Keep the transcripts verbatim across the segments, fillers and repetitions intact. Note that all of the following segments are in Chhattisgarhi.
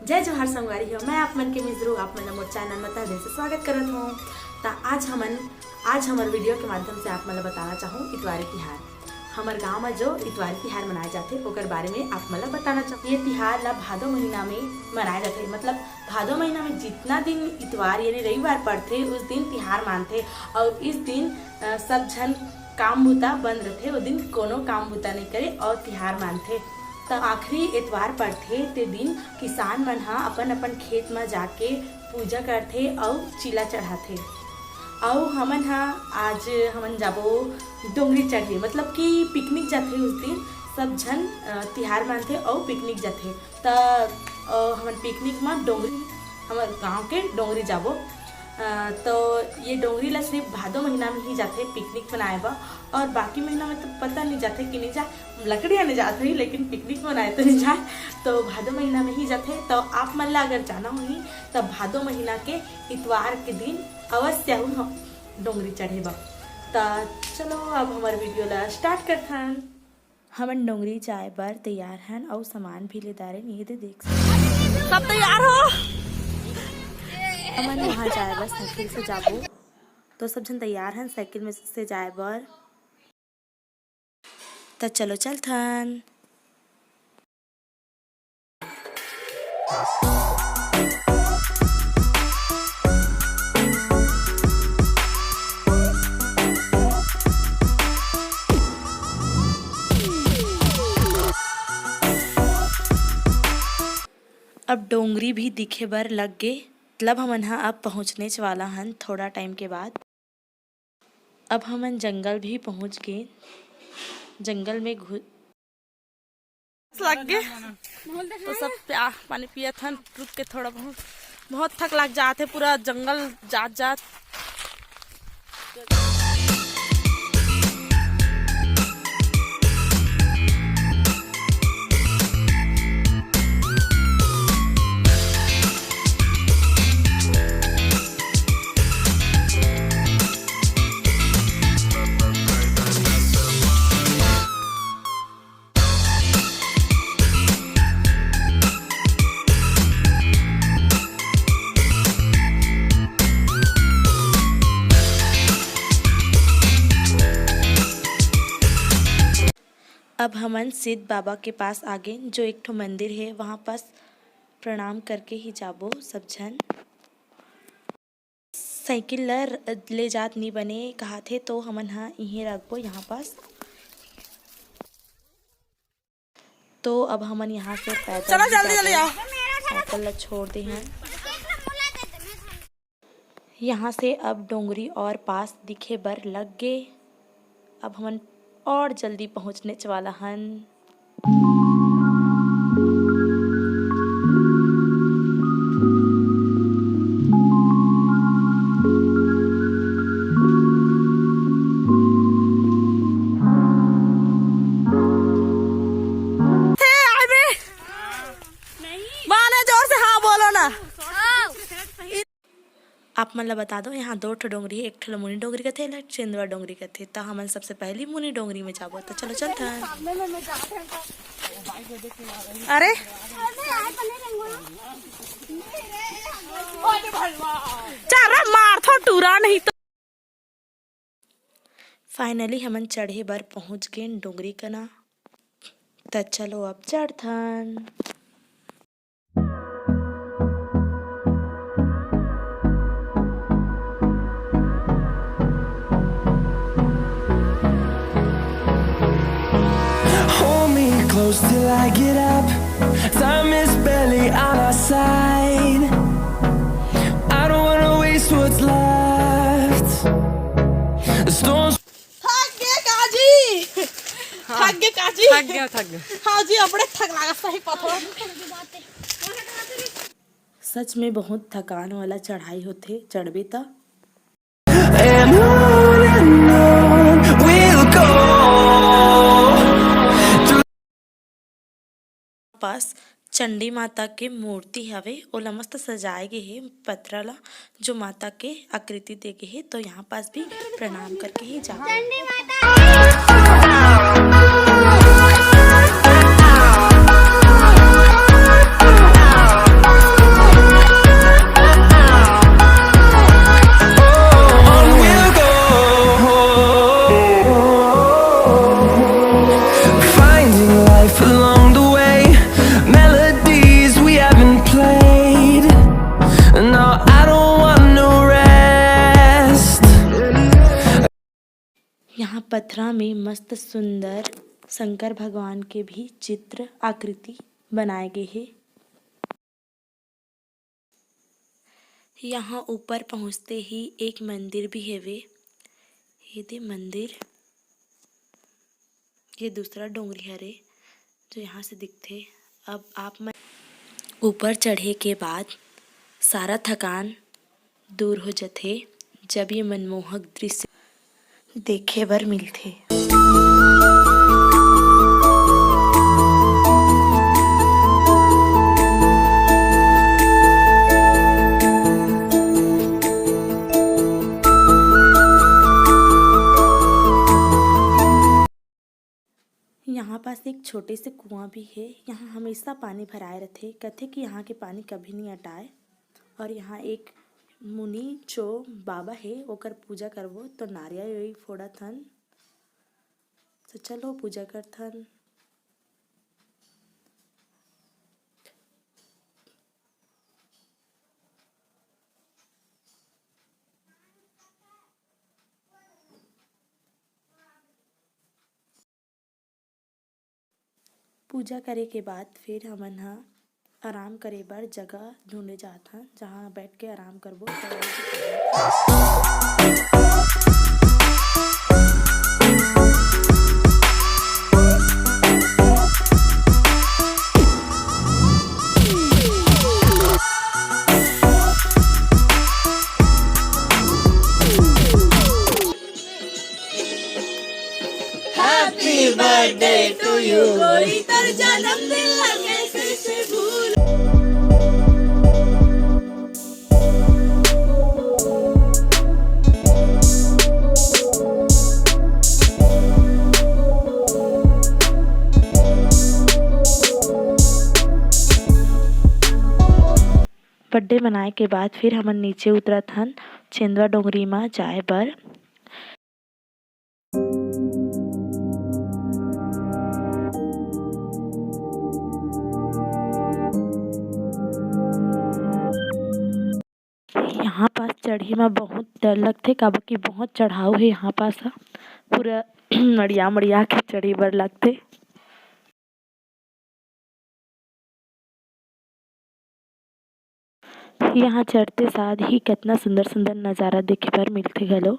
जय जोहार संगवारी हो, मैं आप मन के मिजरू, आप मन ला मोर चैनल में तहे दिल से स्वागत करत हूँ। त आज हमन, आज हमर वीडियो के माध्यम से आप मन ला बताना चाहूँ इतवारी तिहार। हमर गांव में जो इतवारी तिहार मनाए जाथे, ओकर बारे में आप मन ला बताना चाहूँ। ये तिहार ला भादो महीना में मनाए जाथे, मतलब भादो महीना में जितना दिन इतवार यानी रविवार पड़थे, उस दिन तिहार मानथे। और इस दिन, अ, सब झन काम बुता बंद रथे, ओ दिन कोनो काम बुता नहीं करे और तिहार मानथे। त आखिरी एतवार पड़थे, ते दिन किसान मन ह अपन-अपन खेत म जाके पूजा करथे अउ चीला चढ़ाथे। अउ हमन ह आज हमन जाबो डोंगरी चढ़े, मतलब कि पिकनिक जाथे उस दिन। सब झन, अ, तिहार मानथे अउ पिकनिक जाथे। त, अ, हमन पिकनिक म डोंगरी, हमर गांव के डोंगरी जाबो। अ, तो ये डोंगरी ला सिर्फ भादो महीना में ही जाथे पिकनिक मनाए बर, और बाकी महीना में तो पता नहीं जाथे कि नहीं जाए, लकड़ी आने जात होही, लेकिन पिकनिक मनाए तो नहीं जाए। तो भादो महीना में ही जाथे। तो आप मन ला अगर जाना होही, तब भादो महीना के इतवार के दिन अवश्य आहू हम डोंगरी चढ़े बर। त चलो, अब हमर वीडियो ला स्टार्ट करथन। हमन डोंगरी जाए बर तैयार हन अउ सामान भी ले डारेन, ये दे देख सकत हन। सब तैयार हो? हमन वहाँ जाए बर साइकिल से जाबो, तो सब झन तैयार हन साइकिल में से जाए बर। त चलो चलथन। अब डोंगरी भी दिखे बर लग गे, मतलब हमन ह अब पहुँचनेच वाला हन थोड़ा टाइम के बाद। अब हमन जंगल भी पहुँच गे। जंगल में घु- लग गे, तो सब प्या-, पानी पियत हन, रुक के थोड़ा बहुत। बहुत थक लग जात हे, पूरा जंगल जात जात। अब हमन सिद्ध बाबा के पास आगेन, जो एक ठो मंदिर हे, वहाँ पास प्रणाम करके ही जाबो सब झन। साइकिल ल र-, ले जात नी बने कहाथे, तो हमन ह इहें रखबो यहाँ पास। तो अब हमन यहाँ से पैदल चलो ही जल्दी, जल्दी जाबो। आओ। साइकिल ल छोड़ दे हन। यहाँ से अब डोंगरी और पास दिखे बर लग गे। अब हमन और जल्दी पहुँचनेच वाला हन। थे, आए बे। माने जोर से हाँ बोलो ना। आप मन ल बता दो, यहाँ दो ठो डोंगरी हे, एक ठो ल मुनी डोंगरी कथे, एक ल चंदवा डोंगरी कथे। त हमन सबसे पहली मुनी डोंगरी में जाबो। त चलो चलथन। अरे चारा मार थो टूरा नहीं तो। फाइनली हमन चढ़े बर पहुँच गेन डोंगरी कना। त चलो अब चढ़थन। Hold me close till I get up. Time is barely on our side. I don't wanna waste what's left. The storms थक गे काजी। हाँ। थक गे काजी। थक गया, थक गया। हाँ जी, अपने थक लगा सही पथरा। सच में बहुत थकान वाला चढ़ाई होथे, चढ़बे त। And on and on we'll go. पास चंडी माता के मूर्ति हवे, ओला मस्त सजाए गे हे पथरा ला, जो माता के आकृति दे गे हे। तो यहाँ पास भी प्रणाम करके ही जाओ। चंडी माता। पथरा में मस्त सुंदर शंकर भगवान के भी चित्र आकृति बनाए गे हे। यहाँ ऊपर पहुँचते ही एक मंदिर भी हेवे। ये दे मंदिर, ये दूसरा डोंगरी हरे जो यहाँ से दिखथे। अब आप मन ऊपर चढ़े के बाद सारा थकान दूर हो जथे, जब ये मनमोहक दृश्य देखे बर मिलथे। यहाँ पास एक छोटे से कुआं भी हे। यहाँ हमेशा पानी भराए रथे, कथे कि यहाँ के पानी कभी नहीं अटाए। और यहाँ एक मुनि जो बाबा हे, ओकर पूजा करबो, तो नारियल उरियल फोड़त हन। तो चलो पूजा करथन। पूजा करे के बाद फिर हमन ह आराम करे बर जगह ढूंढे जात हन, जहाँ बैठ के आराम करबो। Happy birthday to you, गोरी, तोर जन्मदिन ला कैसे से भूल। बर्थडे मनाए के बाद फिर हमन नीचे उतरत हन चेंदवा डोंगरी म जाए बर। यहाँ पास चढ़े म बहुत डर लगथे, काबर कि बहुत चढ़ाव हे यहाँ पास ह, पूरा मड़िया मड़िया के चढ़े बर लगथे। यहाँ चढ़ते साथ ही कितना सुंदर सुंदर नजारा देखे बर मिलथे घलो।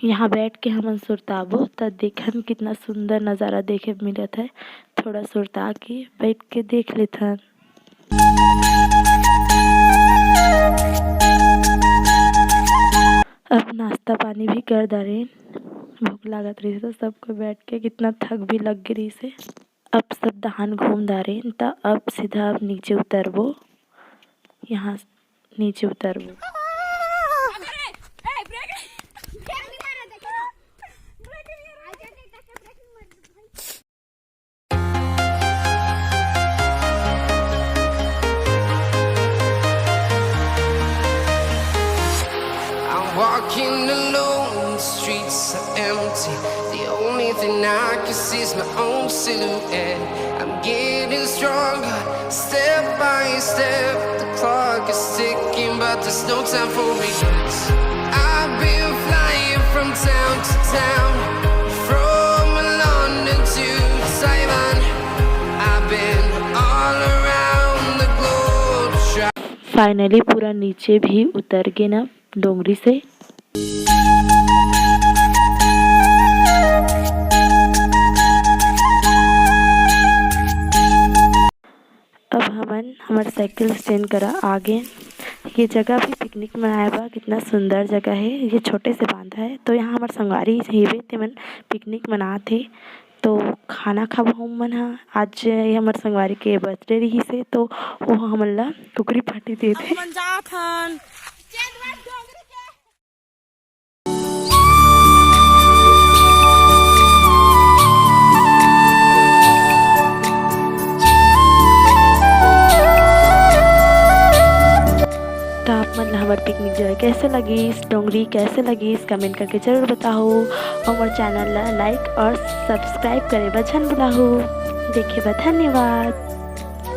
यहाँ बैठ के हमन सुरताबो, त देखन कितना सुंदर नजारा देखे मिलत है। थोड़ा सुरता के बैठ के देख लेथन। अब नाश्ता पानी भी कर डारेन, भूख लागत रहिस, तो सबको बैठ के कितना थक भी लग गे रहिस हे। अब सब दहान घूम डारेन, त अब सीधा अब नीचे उतरबो, यहाँ नीचे उतरबो। I'm walking alone, the streets are empty. The only thing I can see is my own silhouette. I'm getting stronger, step by step. The clock is ticking, but there's no time for regrets. I've been flying from town to town, from London to Taiwan. I've been all around the globe trying. Finally पूरा नीचे भी उतर गे ना डोंगरी से। अब हमन हमर साइकिल स्टैंड करा आ गेन। ये जगह भी पिकनिक मनाए बर कितना सुंदर जगह है। ये छोटे से बांधा है, तो यहाँ हमर संगवारी हेबे, तेमन पिकनिक मनात हे। तो खाना खाबो हमन ह। आज ये हमर संगवारी के बर्थडे रहिस हे, तो वो हमन ला कुकरी पार्टी देत हे। हमन जात हन। त आप मन ला हमर picnic joy कैसे लगिस, डोंगरी कैसे लगिस, comment करके जरूर बताहू। और मोर channel ला like और subscribe करे बर झन भुलाहू। देखे बर धन्यवाद।